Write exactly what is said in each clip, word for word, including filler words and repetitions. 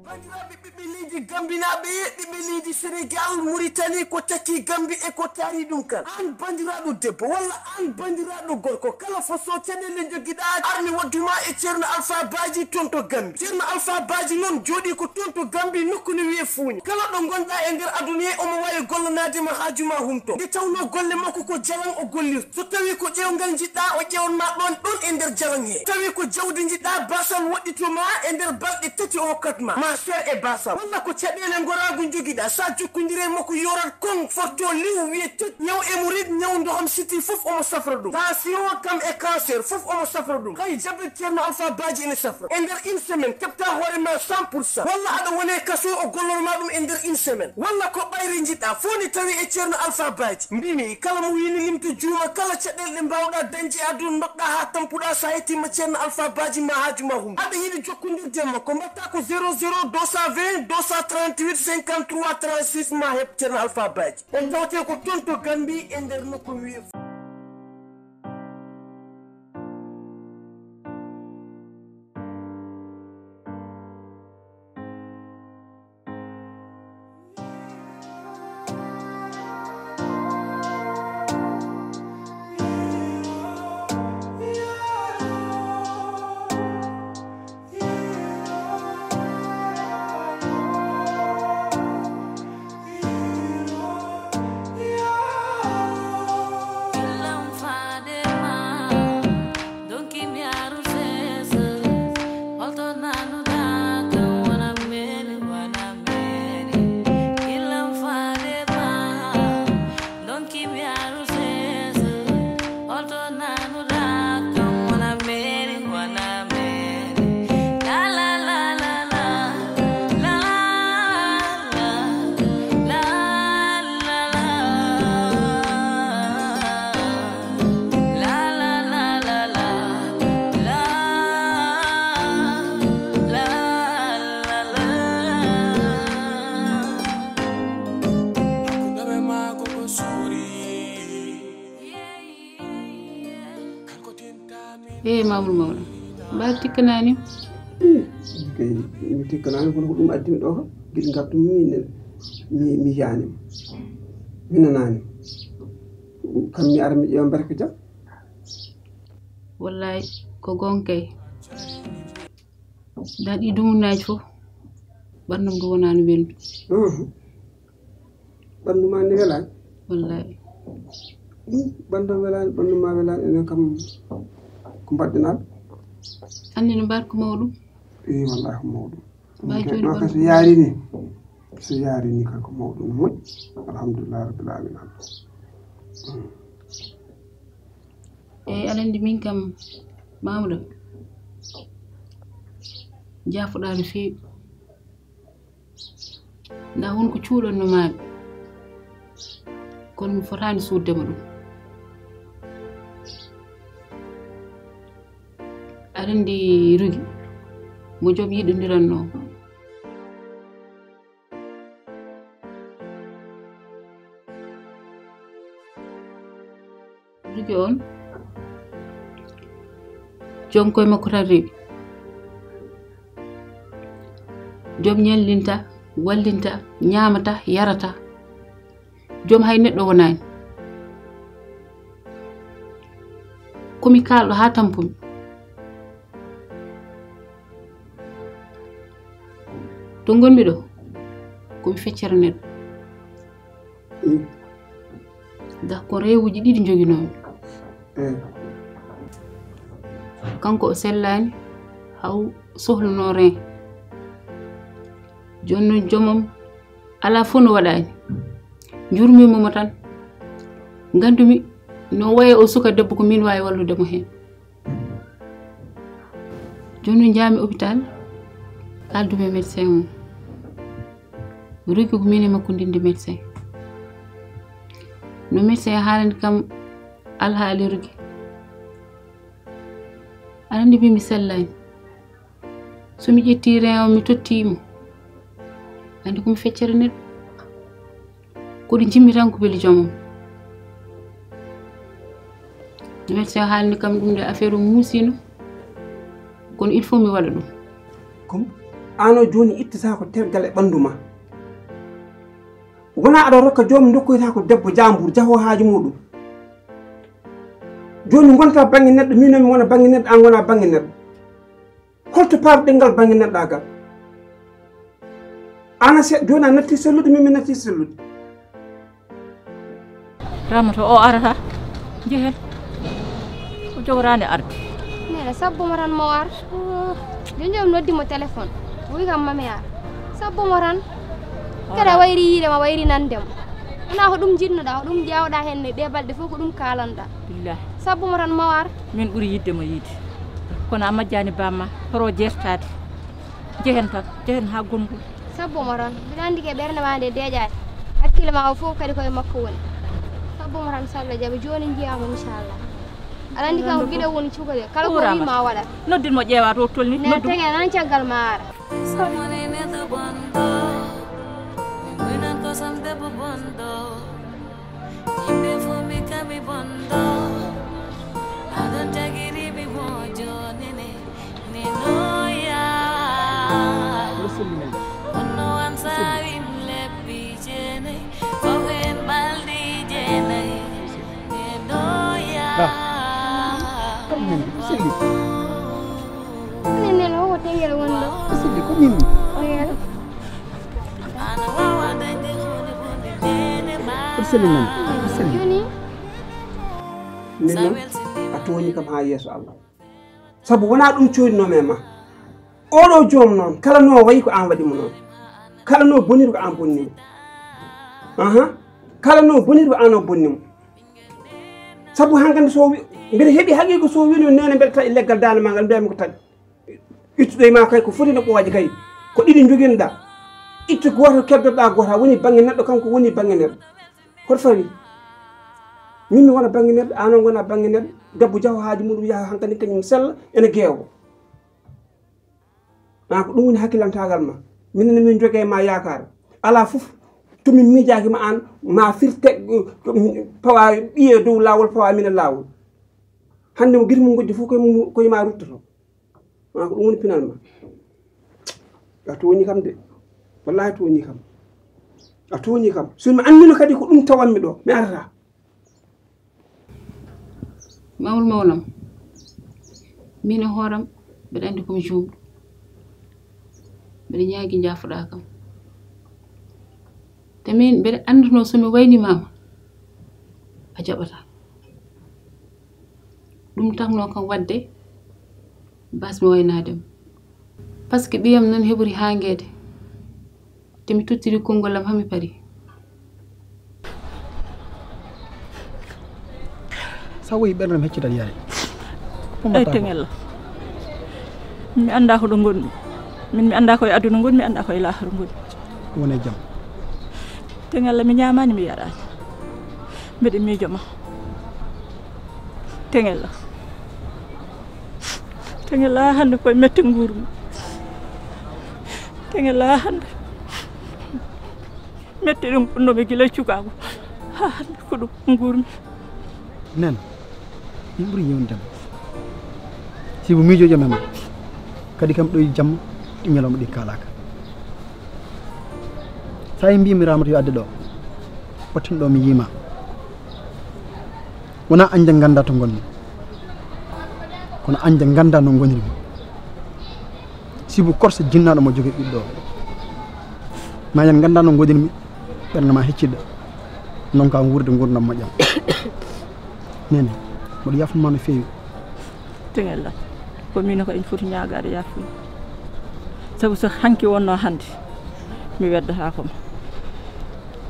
Bandiraɓe ɓiɓɓe leydi Gambinaaɓe, ɓiɓɓe leydi Senegal, Muritani, ko takki Gambi e ko taari ɗum kan. An bandiraɗo debbo walla an bandiraɗo gorko, kala façon caɗeele jogiɗa, armi wadduma e Ceerno Alfa Baaji toon to Gambi. Ceerno Alfa Baaji noon jooɗi ko toon to Gambi, nokku no wiye Fuuña. Kala ɗo gonɗa e nder aduna he, omo wawi gollanaade ma haaju ma humto. Nde tawno golle makko ko jalan o gollirta. So tawi ko ƴeewngal njiɗɗa, o ƴeewan ma ɗon, ɗon e nder jalan he. Tawi ko jawdi njiɗɗa, basal woɗɗito ma e nder balɗe tati o hokkat ma. Ma seer e basal. Walla ko caɗeele ngoraagu njogiɗa, sa jokkondire makko yorat kon forto liw wiye tët. Ñaw hémorroïde, ñaw ndoham siti fof omo safra ɗum. Tension kam e cancer fof omo safra ɗum. Hay jabet Ceerno Alfa Baaji ene safra. E nder une semaine, keɓta hoore ma cent pour cent. Walla aɗa wone kaso, o gollor ma ɗum e nder une semaine. Walla ko ɓayri njiɗɗa, fof ne tawi e Ceerno Alfa Baaji. Mbimi, kala mo wini limto juuma, kala caɗeele ɗe mbawɗa dañde e aduna, nokɗa ha tampuɗa, sa yettima Ceerno Alfa Baaji ma haaju ma humto. Aɗa yiɗi jokkondirde e makko, mbatta ko zéro zéro deux cent vingt deux cent trente-huit cinquante-trois trente-six, ma heɓ Ceerno Alfa Baaji. O tawte ko toon to Gambi e nder nokku wiye Eey, Mamoudou Mawɗo, mbaɗa tikkanaani? Ih, kay, mi tikkanaani, kono ko ɗum addi mi ɗo kam. Giɗo ngartumi mi, mi, mi yiyaani ma. Mi nanaani ma. Kam mi ara mi ƴeewa mbele ko jam. Wallaay, ko goonga kay. Ndaa ɗii dumunaaji fof, ɓanndu am ndu wonaani welndu. Mhm. Ɓanndu ma ne welaani? Wallaay. Hmm, ɓanndu am welaani, ɓanndu ma welaani, enen kam ko mbaɗɗen Alla. Anndi no mbaɗ ko mawɗum? Eey, wallaay ko mawɗum. Mbaa jooni ɗum ɗo kam so yaari ni, so yaari ni kam ko mawɗum no moƴƴi. Alhamdulillahi rabbil alamina. Hmm. Eey, aɗa anndi min kam, Mamoudou, jaafoɗaa no feewi. Ndaa won ko cuuɗon no maaɓi, kono mi fotaani suuɗde ma ɗum. Aɗa anndi Rugi, mo joom yiɗondirannoo. Rugi on, joom koye makko tan rewi. Joom ñallinta, wallinta, ñaamata, yarata. Joom hay neɗɗo wonaani. Ko mi kaalɗo haa tampumi. To ngonmi ɗo, ko mi feccere neɗɗo. Mm. Ndah ko rewuji ɗiɗi njoginoomi. Eh. Kanko o sellaani, haw sohluno ren. Jooni noon joomam alaa fof no waɗaani. Njurmiima mo tan. Nganndumi no waya o suka debbo ko min waawi wallude mo heen. Jooni njaami hôpital, kaaldumi e médecin o. Rugi ko min e makko ndindi médecin. No médecin haalani kam alhaali Rugi. Aɗa anndi mbi mi sellaani. So mi ƴetti ren o mi totti mo. Anndi ko mi feccere neɗɗo. Ko ɗi njimmi tan ko weli joomam. Médecin haalni kam ɗum de affaire o muusino. Kono il faut mi waɗa ɗum. Kum? Aan o jooni ittata ko tergal e ɓanndu ma. Wonaa aɗa rokka joom ndokkoyta ko debbo jaambur jaho haaju muɗum. Jooni ngonta bannge neɗɗo, min noon mi wona bannge neɗɗo, aan ngona bannge neɗɗo. Holto paruɗen ngal bannge neɗɗaagal? Aan a se-, jooni a natti sellude, min mi natti sellude. Ramata o arata. Njehen. O jogoraani arde. Neene, sabbo mo tan mo ar. Oh, jooni joom noddi mo téléphone. O wi kam mami ar. Sabbo mo tan. Kadi a wayri yiide ma, wayri nande mo. Wonaa ko ɗum njiɗnoɗaa, ko ɗum ƴeewɗaa heen ne, ɗee balɗe fof ko ɗum kaalanɗaa. Billahi. Sabbo mo tan mo ar. Min ɓuri yiɗde mo yiide. Kono a majjaani bamma, horo jeertaade. Njehen tan, njehen haa gonngol. Sabbo mo tan. Mbiɗa anndi ke ɓernde ma nde deeƴaani. Hakkille ma o fof kadi koye makko woni. Sabbo mo tan, so Allah jaɓi, jooni njiyaa mo, inchallah. Aɗa anndi kam ko gila woni cukalel. Kala ko o wi ma waɗat. Noddin mo ƴeewa to tolni. Ne noddu mo. Tege nan caggal ma ara. Someone in the bondo. Minan ko sam debbo bondo. Yimɓe fof mi kami bondo. Aɗon tagiri mi mo jooni ne. Ni noya. Wonno am sawin lebbi jeenay. Fof en balɗi jeenay. Ni noya. Ba. Ko min selli. Ko min nelo ko tengel wonɗo. Ko selli ko min. Tengel. Ko selli men. Ko selli. Jooni. Min noon, a tooñi kam haa yeeso Allah. Sabu wonaa ɗum coodinoomi e ma. Oɗo joom noon, kala no wayi ko aan waɗi mo noon. Kala no boniri ko aan bonni mo. Aha. Kala no boniri ko aan o bonni mo. Sabu hankandi so wi-, mbeɗa heɓi haqiiqa so wino neene mbeɗa taƴi leggal daande ma ngal, mbiyami ko taƴ. Ittuɗo e ma kay ko foti no ɓooyaji kay. Ko ɗiɗi njoginɗa. Ittu gooto keddoɗa gooto. A woni bannge neɗɗo, kanko woni bannge neɗɗo. Hoto fawi? Min mi wona bannge neɗɗo, aan o ngona bannge neɗɗo. Debbo jaho haaju muɗum yaha hankadi kañum sella ene geewo. Aan ko ɗum woni hakkilantaagal ma. Minen min joge ma yaakaar. Alaa fof to min miijaaki ma aan ma firte pawa ɓiye dow laawol pawa minen laawol. Hannde mo gite mum ngoƴƴi fof koye mum, koye ma ruttoto. Maa ko ɗum woni pinal ma. A tooñi kam de. Wallahi a tooñi kam. A tooñi kam. So mi anndino kadi ko ɗum tawanmi ɗo, mi arata. Mawɗo mawnam, min e hooram, mbeɗa anndi ko mi juumɗo. Mbeɗa ñaagi njaafoɗaa kam. Te min mbeɗa anndunoo so mi waynimaama, a jaɓataa. Ɗum taknoo kam waɗde, basmi waynaade mo. Par ce que ɓiyam noon heɓori haangeede. Te mi tottiri konngol am haa mi parii. Sa woyi ɓernde am heccitat yaade. Ey, Tengel. Mi anndaa ko ɗo ngonmi. Min mi anndaa ko e aduna ngonmi, mi anndaa ko e laahara ngonmi. Won e jam. Tengel, mi ñaamaani, mi yaraani. Mbeɗa miijo ma. Tengel. Tengel, haa hannde koye mette nguurmi. Tengel, haa hannde. Mette ɗum gonnomi gila e cukaagu. Haa hannde ko ɗum nguurmi. Nen, min ɓuri yewndema. Sibu miijooji amen kadi kam ɗo e jamma, ɗi ñalawma ɗi kaalaaka. Sa e mbimi Ramata yo adde ɗo, wattin ɗo mi yiima. Wona anja ganda to gonmi, kono anja ganda no gonirmi. Sibu korse jinnaɗo mo jogi ɓiɗɗo o. Ma yan ganda no gonirmi, ɓernde ma hecciɗo. Non ka wuurde gurdam moƴƴam. Nene, mboɗo yafnuma no feewi. Tengel lan, ko min ko en foti ñaagaade yaafuya. Sabu so hanki wonno hannde, mi weddataako ma.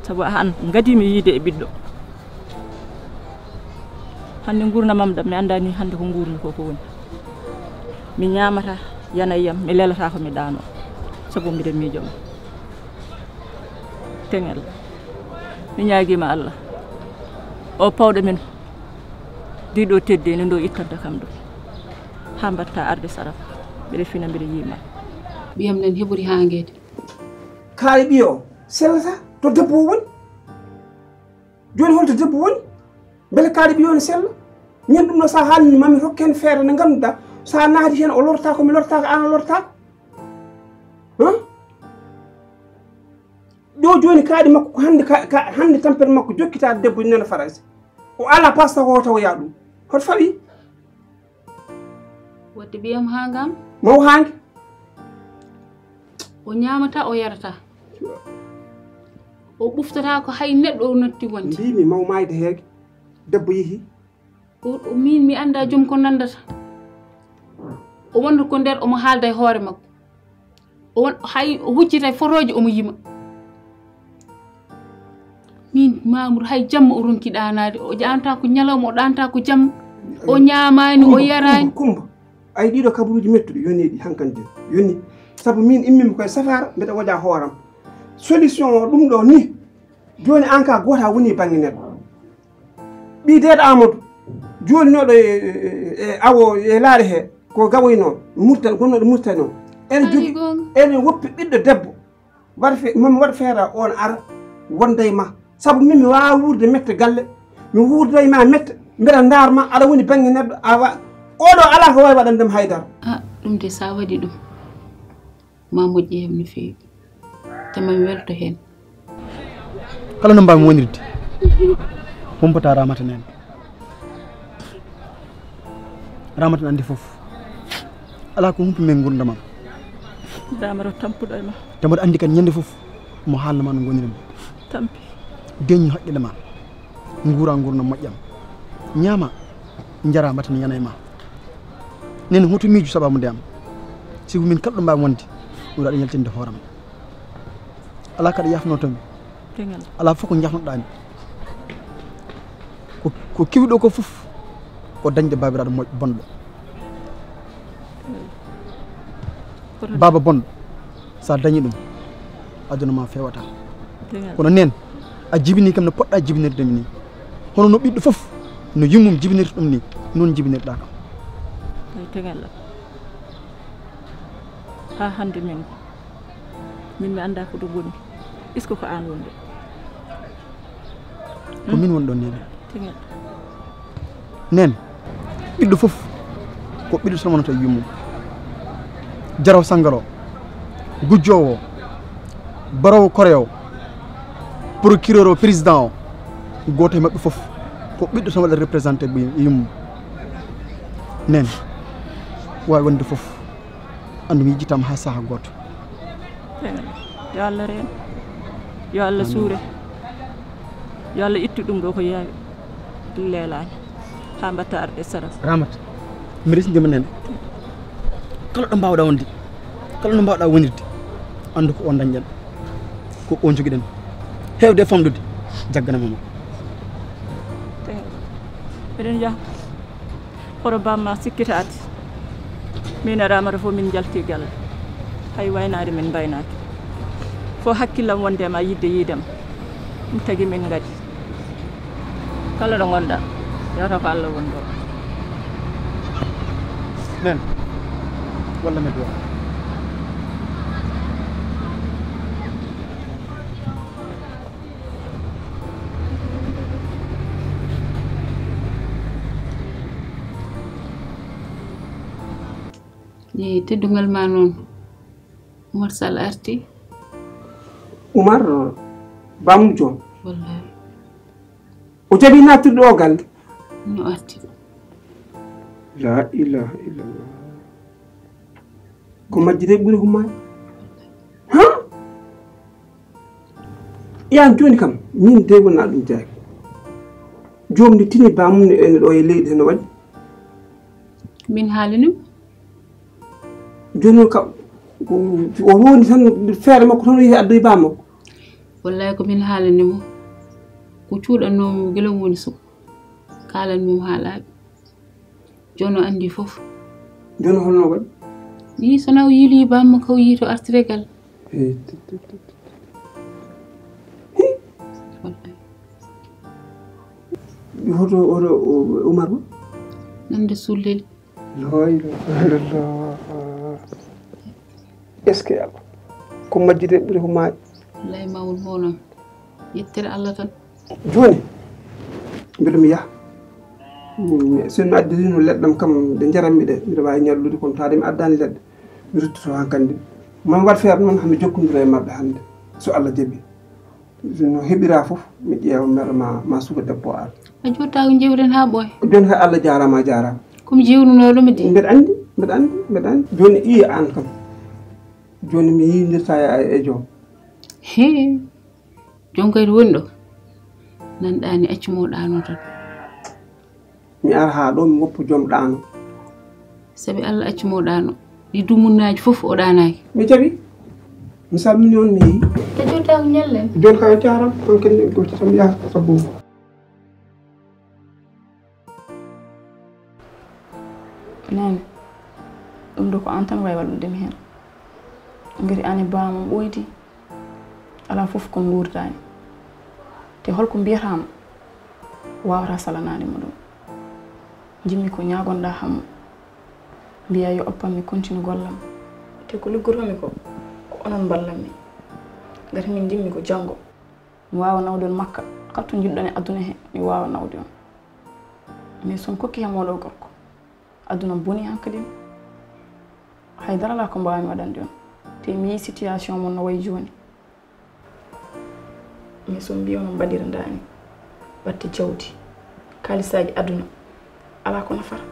Sabu an ngadii mi yiide e ɓiɗɗo. Hannde nguurndam am ɗam, mi anndaa ni hannde ko nguurmi ko, ko woni. Mi ñaamata, yana yam, mi lelataa ko mi ɗaano. Sabu mbiɗa miijo ma. Tengel, mi ñaagiima Allah. O pawɗo min. Ndi ɗo teddeendi ndo ittanta kam ɗum. Haa mbaɗta arde sarafa. Mbiɗa fina, mbiɗa yiima. Ɓiyam nen heɓori haangeede. Kaari ɓiyo o, sellata to debbo o woni. Jooni holto debbo woni? Mbele kaari ɓiyo o ne sella? Min ɗum ɗo sa haalni ma mi hokke heen feere nde ngannduɗaa, sa naati heen o lortaako, mi lortaako, aan a lortaako. Huh? Ɗo jooni kaaɗi makko ko hannde, ka, ka, hannde tampere makko jokkitaade debbo nana Faransi. O alaa passeport o tawoya ɗum. Hoto fawi? Waɗde ɓiyam haa ngam? Maw haange. O ñaamata, o yarata. O ɓuftata ko hay neɗɗo o natti wonde. Mbimi maw maayde heege. Debbo yehi. O, o, min mi annda joom ko nanndata. O wonno ko nder omo haalda e hoore makko. O won hay o huccita e fotooji omo yima. Min Mamour hay jamma o ronki ɗaanaade. O ɗaanta ko ñalawma, o ɗaanta ko jamma. O ñaamaani, o yaraani. Kumba, kumba. Ay ɗiɗo kabaruuji mettuɗi yoni ɗi hankandi. Yoni. Sabu min immimi koye safaara mbeɗa waɗa hooram. Solution o ɗum ɗo ni. Jooni an ka goota woni bannge neɗɗo. Ɓii deeɗo Amadou joolnooɗo e, e, e awo e laare he ko gawoynoo Murtani, gonnooɗo Murtani o. Ene jogi, ene woppi ɓiɗɗo debbo. Waɗa fe, mami waɗa feera on ara wonda e ma. Sabu min mi waawa wuurde mette galle. Mi wuurda e ma mette, mbeɗa ndaar ma, aɗa woni bannge neɗɗo, awa. Oɗo alaa ko waawi waɗande mi haydara. A, ɗum de sa waɗi ɗum. Ma moƴƴi heen no feewi. Te ma mi welto heen. Kala no mbaawmi wonirde, humpata Ramata Nene. Ramata ne anndi fof. Alaa ko humpi min nguurndam am. Ramata tampuɗo e ma. Te mboɗo anndi kadi ñande fof mo haalna ma no ngonirmi. Tampi. Deññu haqqille ma. Nguura nguurndam moƴƴam. Ñaama, njara mbata mi yana e ma. Nene hoto miiju sababude am. Sibu min kala ɗo mbaawmi wonde, ɓura aɗa yaltinde hooram. Alaa kaɗa yaafnoo to mi. Teŋal. Alaa fof ko njaafnoɗaa mi. Ko, ko kewi ɗo ko fof, ko dañde baabiraaɗo moƴ, bonɗo. Baaba bonɗo, so a dañi ɗum, aduna ma feewata. Kono neen, a jibini kam no poɗɗa jibinirde mi ni. Hono no ɓiɗɗo fof, no yummum jibinirta ɗum ni, noon jibinirɗa kam. Ay teŋal am. Haa hannde min, min mi annda ko ɗo woni. Est-ce que ko aan woni ɗo? Ko min woni ɗon nene. Neen, ɓiɗɗo fof ko ɓiɗɗo tan wonata e yummum. Jaraw sanngalo, gujjoowo, baroowo koreyo, procureur o, président o, gooto e maɓɓe fof ko ɓiɗɗo tan waɗata représenté e yummum. Neen, waawi wonde fof. Anndu mi yejjitaama haa saha gooto. Yo Allah reen, yo Allah suure, yo Allah ittu ɗum ɗo ko yaawi leelaani haa mbatta arde sara. Ramat, mi resindima nene. Kala ɗo mbaawɗa wonde, kala no mbaawɗa wonirde, anndu ko o dañɗen, ko o jogiɗen. Heewde e famɗude, jagganama mo. Eɗen yaha. Hoto bamma sikkitaade. Min e Ramata fof min njalti galle. Hay waynaade min mbaynaaki. Fof hakkillam wonde ma yidde yiidema. Ɗum tagi min ngadi. Kala ɗo ngonɗa, yewta ko Allah woni ɗo. Nen, walla mi duwa. Eyi, teddungal ma noon. Umar Sall arti. Umar, bamum joom. Wallahi. O jaɓi nattude o galle. No arti. La ilaha illallah. Ko majjide ɓuri hummaade. Ha? Yan jooni kam, min dey wonaa ɗum jaaki. Joom nde tini bamum ne ene ɗo e leydi heno waɗi. Min haalani mo. Jooni o ka, o wondi tan feere makko tan o yehi addoyi bammakko. Wallahi ko min haalani mo. Ko cuuɗannoomi mo gila woni suka. Kaalan mo haalaaɓe. Jooni o anndi fof. Jooni holno waɗi? Ni so na o yiili bammakko o yii to artiregal. Hoto hoto Umar ba? Nande sullel. La ilaha illallah. Est-ce que ko majjide ɓuri ko maaɗi? Lay mawol honam. Yettere Allah tan. Jooni mbiɗa mi yaha. So mi addiriino leɗɗam kam ɗe njaranmi ɗe mbiɗa waawi ñallude kono taade mi addaani leɗɗe mi ruttoto hankandi. Mami waɗ feere noon hami jokkondira e maɓɓe hannde, so Allah jaɓi. No heɓira fof, mi ƴeewa mbeɗa ma, ma suka debbo ar. A jotta ko jewren ha ɓooy. Jooni kay Allah jaaraama, a jaaraama. Komi jewnunoɗo mi de. Mbeɗa anndi, mbeɗa anndi, mbeɗa anndi. Jooni iyo an kam. Jooni mi yiydirta e, e joom. He. Joom kay woni ɗo. Nanɗaani accu mo ɗaano tan. Mi ara haa ɗo, mi woppa joom ɗaano. Sabi Allah accu mo ɗaano. Ɗi dumunnaaji fof o ɗaanaaki. Mi jaɓi. Mi salmini on, mi yehi. Te jotta ko ñallen. Jooni kay o jaaraama, on kadi ko tan yaha sabu. Nene, ɗum ɗo ko aan tan wawi wallude mi heen. Ngati aan e baaba mum ɓooydi, alaa fof ko nguurdaani. Te holko mbiyataama waawata salanaade mo ɗum. Njiɗmi ko ñaagonɗaa hammo. Mbiyaa yo oppan mi continue gollam. Te ko liggotoomi ko, ko onon mballan mi. Ngati min njiɗmi ko janngo mi waawa nawde on makka. Kala to njiɗɗon e aduna he, mi waawa nawde on. Mais so on kokki heen moɗo gorko, aduna boni hankadin. Hay dara alaa ko mbaawmi waɗande on. Te mi yii situation mon no wayi jooni. Mais so on mbiyi on mbaɗirandaani batte jawdi, kaalisaaji aduna, alaa ko nafata.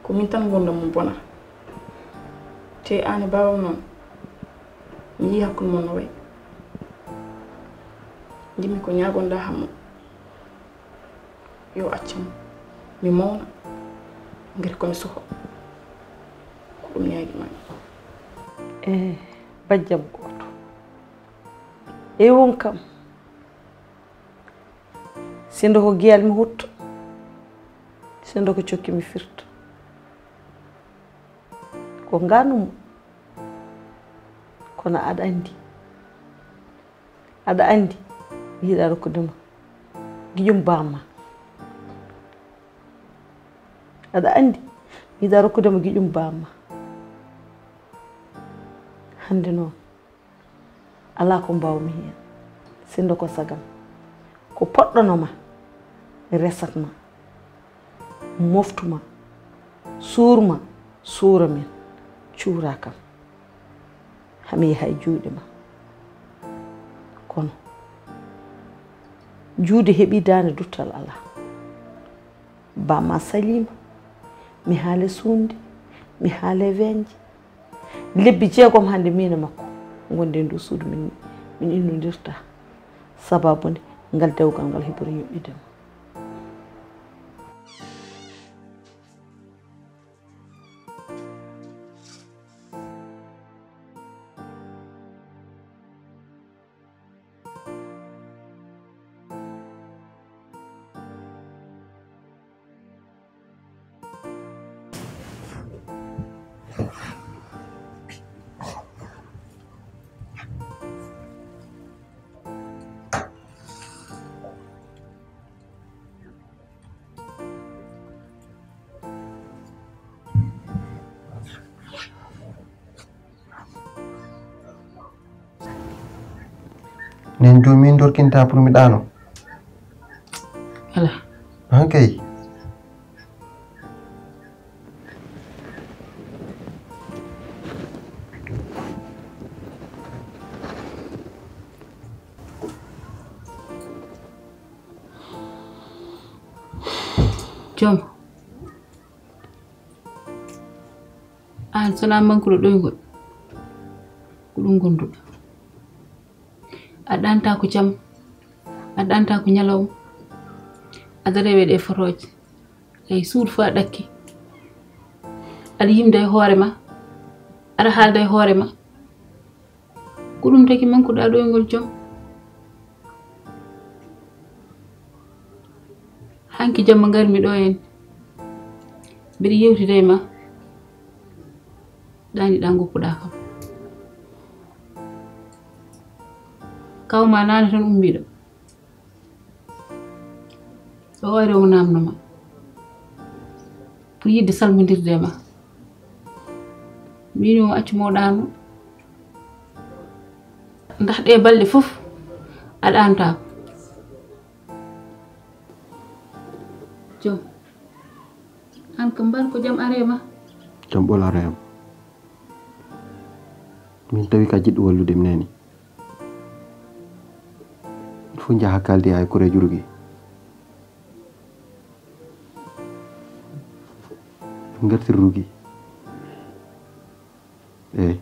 Ko min tan ngurdam mum bonata. Te aan e baaba noon, mi yii hakkunde mon no wayi. Njiɗmi ko ñaagonɗaa hammo. Yo accam mi mawna, ngati komi soho. Ko ɗum ñaagi maa. E bajjam gooto. E won kam. Sindo ko giyal mi hutto. Sindo ko cokki mi firto. Ko nganum. Kono aɗa anndi. Aɗa anndi, mi yiɗa rokkude ma giƴum bamma. Aɗa anndi, mi yiɗa rokkude ma giƴum bamma. Hannde noon, alaa ko mbaawmi heen. Sinndo ko sagam. Ko poɗɗono ma, mi resat ma. Moftu ma, suur ma, suura min, cuura kam. Hami yaha e juuɗe ma. Kono juude heɓi daande, duttal alaa. Bamma saliima, mi haale suunde, mi haale weñje. Lebbi jeegom hannde min e makko ngondi e ndu suudu, min, min innondirta. Sababu nde ngal dewgal ngal heɓori yoɓɓude ma. Nen jomi dorkinta pour mi ɗaano. Ala. Hankay. Joom. Aan sona mankuɗo ɗoyngol, ko ɗum ngonduɗa. A ɗanta ko jam, a ɗanta ko ñalawma. Aɗa rewe ɗe fotooje. Ay suudu fof a ɗakki. Aɗa yimda e hoore ma. Aɗa haalda e hoore ma. Ko ɗum tagi mankuɗa ɗoyngol joom. Hanki jamma ngarmi ɗo en. Mbiɗa yewtida e ma. Ɗaaniɗa ngoppuɗa kam. Kawma nane tan ummiɗo. O ari o namno ma. Pour yidde salmondirde e ma. Mbimi o accu mo ɗaano. Ndax ɗe balɗe fof a ɗaantaako. Joom. Aan ko mbar ko jam are ma. Jam ɓol are am. Min tawi ka jiɗɗo wallude mi nani. Il faut njaha kaldi ay kureejo Rugi. Ngartir Rugi. Eyi.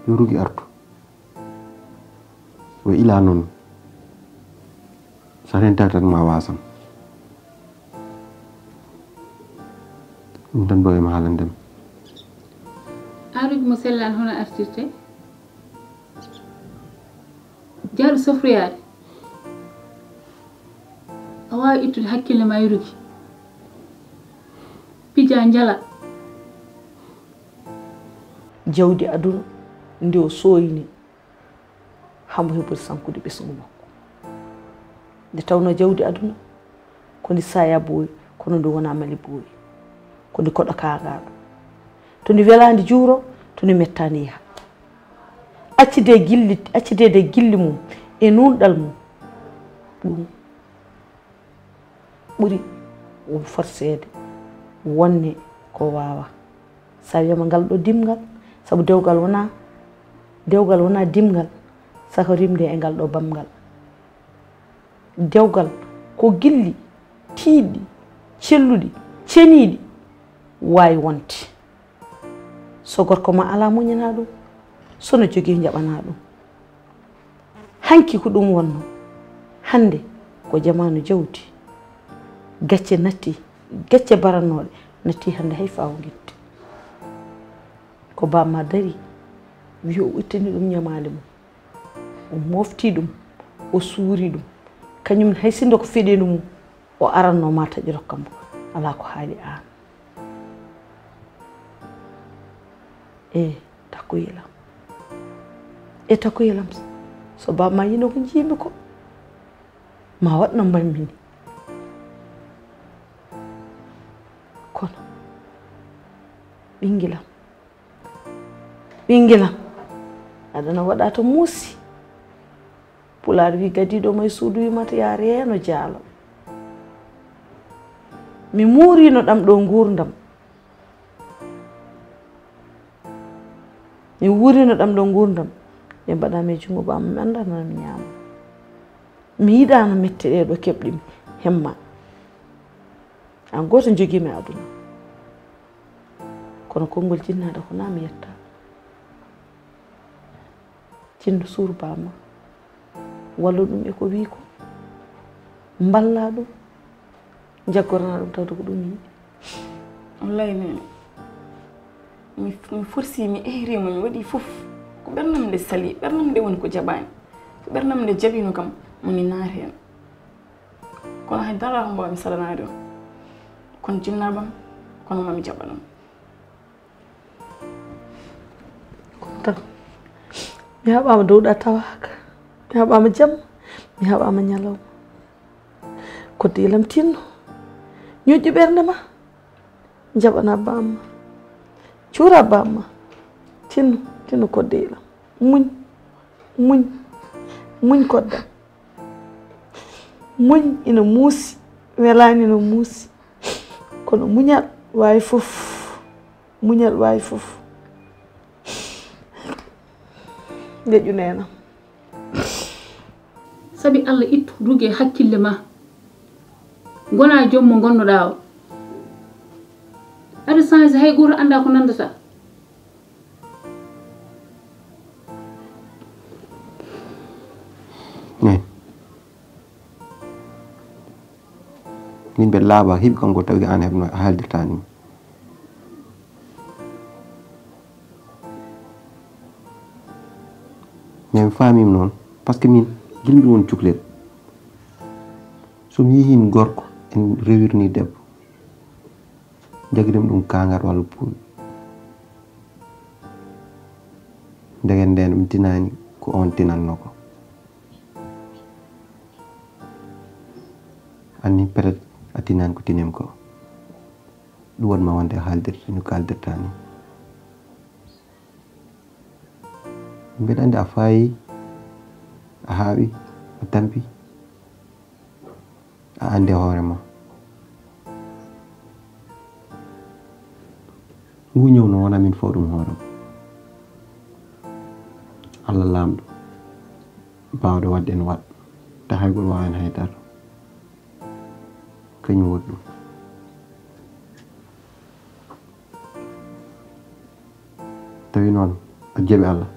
Yo Rugi artu. Wa ila noon. So a rentaaki tan ma wasam. Ɗum tan mbawmi haalande ma. Aruji mo sellan hono artirte. Jaaɗu sofroyaade. A waawi ittude hakkille ma e Rugi. Pija njala. Jawdi aduna ndi o sooyni hamo heɓori sankude ɓesngu makko. Nde tawnoo jawdi aduna ko ndi saaya booyi, kono ndi wonaa mali booyi. Ko ndi koɗo kaangaaɗo. To ndi welaani juuroo, to ndi mettaani yaha. Accidee gilli, accideede gilli mum e nuunɗal mum, ɗum ɓuri won forseede wonde ko waawaa. So a wiyaama ngal ɗoo dimngal, sabu dewgal wonaa, dewgal wonaa dimngal, saka rimde e ngal ɗoo bamngal. Dewgal ko gilli tiiɗɗi, celluɗi, ceniiɗi waawi wonde. So gorko ma alaa muñanaa ɗum, so no jogii njaɓanaa ɗum. Hanki ko ɗum wonnoo, hannde ko jamaanu jawdi. Gacce natti, gacce baratnooɗe natti hannde hay faawo ngitti. Ko bamma darii, wii o ittani ɗum ñamaali mum, o mooftii ɗum, o suuri ɗum. Kañum hay sinno ko feɗeendu mum o arannoo ma taƴi rokka mbo, alaa ko haali aan. E takkoyel am, e takkoyel am, so bamma yino ko njiimi ko, ma waɗ no mbaɗmi ni. Kono ɓinngel am, ɓinngel am, aɗa no waɗa to muusi. Pulaar wii gadiiɗo mo e suudu wimata yaa reeno jaalo. Mi muuriino ɗam ɗoo nguurndam. Mi wuuriino ɗam ɗoo nguurndam. Ɓe mbaɗa mi e junngo bamma mi anndaa nana mi ñaama. Mi yiɗaano mette ɗee ɗo keɓɗi mi hemma. Aan gooto njogii mi e aduna. Kono konngol jinnaaɗo ko naa mi yetta. Cinndo suur bamma. Wallu ɗum e ko wii ko. Mballa ɗum. Jaggorana ɗum tawde ko ɗum yiɗi. Wallay nene. Mi mi forsi mi ehri mo mi waɗi fof. Ko ɓernam nde sali, ɓernam nde woni ko jaɓaani. So ɓernam nde jaɓiino kam, mo mi naata heen. Kono hay dara ko mbaawmi salanaade on. Kono jinnaaɓam, kono mami jaɓan on. Kono tan mi haɓaama dowɗa tawaaka, mi haɓaama jamma, mi haɓaama ñalawma. Koddiilam tinno, ñoƴƴu ɓernde ma, jaɓana bamma, cuura bamma. Tinno, tinno koddiilam, muñ, muñ, muñ koddam. Muñ ina muusi, welaani no muusi, kono muñal waawi fof. Muñal waawi fof. Ndeƴƴu neenam. Sabi Allah ittu Rugi e hakkille ma. Ngona joom mo ngonnoɗaa o. Aɗa sansi hay gooto anndaa ko nanndataa. Eyi. Min mbeɗa laaɓa heɓi kanko tawi ko aan heɓno a haaldirtaani mo. Mais mi faamiima noon, par ce que min gila mbiɗa woni cuklel. So mi yehii gorko en rewirnii debbo, njagirim ɗum kaangar walla puuy. Ndegen ndeen mi tinaani ko oon tinannoo ko. Anni peut-être a tinaani ko tinimi ko. Ɗum waɗi ma wonde a haaldirta no kaaldirta ni. Mbeɗa anndi a faayi, a haawi, a tampi, a anndi hoore ma. Ngu ñaw no wona min fof ɗum hooram. Allah laamɗo, baawɗo waɗde ene waɗa, tawa hay gooto waawaa heen hay dara. Kañum waɗi ɗum. Tawi noon a jaɓi Allah,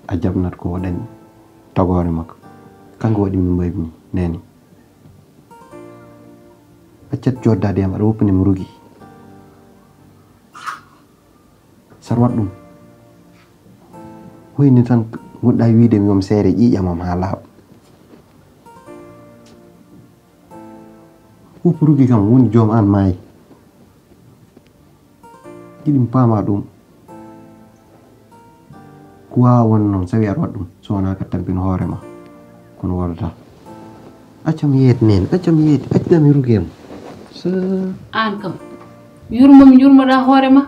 a jaɓnat ko o dañi tagoore makko. Kanko waɗi min mbaymi neene. Accat jooɗdaade am, aɗa woppani mi rugi. Saɗa waɗa ɗum, hoyni tan ngoɗɗa wiide mi wom seere ƴiiƴam am haa laaɓa. Woppuruki kam woni joom an maayi. Jiɗi mi paama ɗum. Ko waawa won noon, sawi aɗa waɗa ɗum, so wonaa ka tampin hoore ma, kono wodata. Accam yeet neen, accam yeet, accam yerugeem. So Aan kam, yurmo mi yurmoɗaa hoore ma.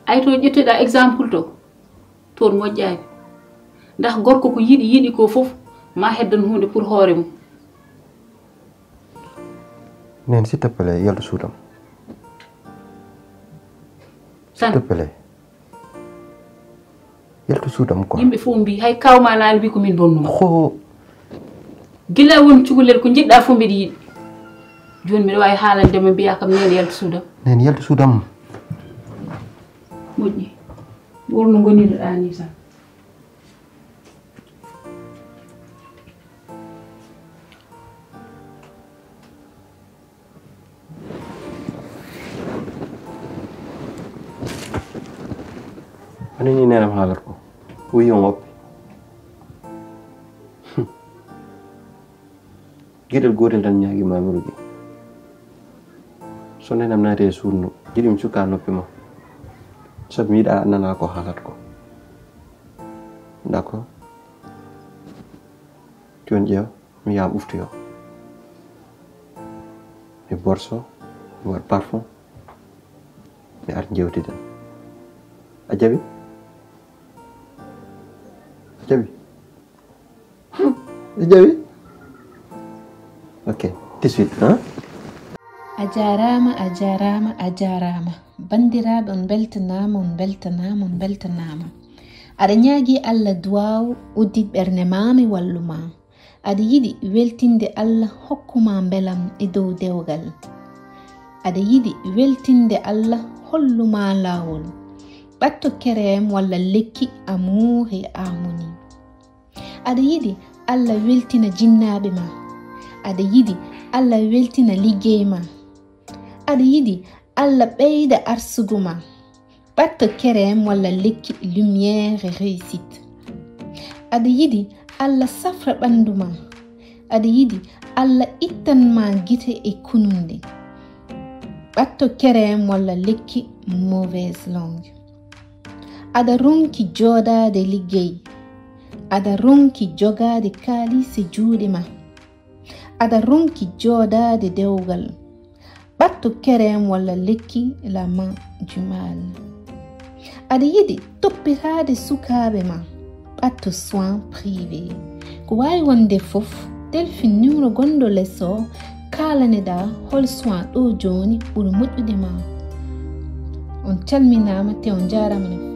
Ay to ƴetteɗaa exemple to, toon moƴƴaani. Ndax gorko ko yiɗi, yiɗi ko fof, ma heddan huunde pour hoore mum. Neen, s'il te plaît, yaltu suudam. Tan. S'il te plaît. Yaltu suudam quoi. Yimɓe fof mbi, hay kawma naali mbi ko min bonnuma. Ho. Gila woni cukalel ko njiɗɗa fof mbiɗa yiɗi. Jooni mbiɗa waawi haalande ma mbiya kam neen yaltu suudam. Neen yaltu suudam. Moƴƴi. Wor no ngoniruɗaa ni tan. Ani ni nenam haalat ko. Wiyon woppi. Geɗel gootel tan ñaagi ma mi rugi. So nenam naati e suudu ndu, jiɗi mi sukka noppi ma. Sabu mi yiɗa nana ko haalat ko. D'accord? Jooni ƴeew, mi yaha mi ɓuftoyo. Mi borso, mi waɗ parfum, mi ar njeewtiden. A jaɓi? A jaɓi? A jaɓi? Ok, tout de suite, hein? A jaaraama, a jaaraama, a jaaraama. Banndiraaɓe, on mbeltanaama, on mbeltanaama, on mbeltanaama. Aɗa ñaagii Allah duwaaw, uddit ɓernde maa, mi wallu ma. Aɗa yiɗi weltinde Allah hokku ma mbelam e dow dewgal. Aɗa yiɗi weltinde Allah hollu ma laawol. Ɓatto kerem walla lekki Amour et Harmonie. Aɗa yiɗi Allah weltina jinnaaɓe ma. Aɗa yiɗi Allah weltina liggey ma. Aɗa yiɗi Allah ɓeyda arsugu ma. Ɓatto kerem walla lekki Lumière et Réussite. Aɗa yiɗi Allah safra ɓanndu ma. Aɗa yiɗi Allah ittan ma gite e kununde. Ɓatto kerem walla lekki Mauvaise Langue. Aɗa ronki jooɗaade liggey. Aɗa ronki jogaade kaalis e juuɗe ma. Aɗa ronki jooɗaade dewgal. Ɓatto kerem walla lekki La Main du Mal. Aɗa yiɗi toppitaade sukaaɓe ma. Ɓatto soin privé. Ko waawi wonde fof, telfin numéro gonɗo les o, kaalaneɗaa hol soin ɗo jooni ɓuri moƴƴude ma. On calminaama te on njaaraama no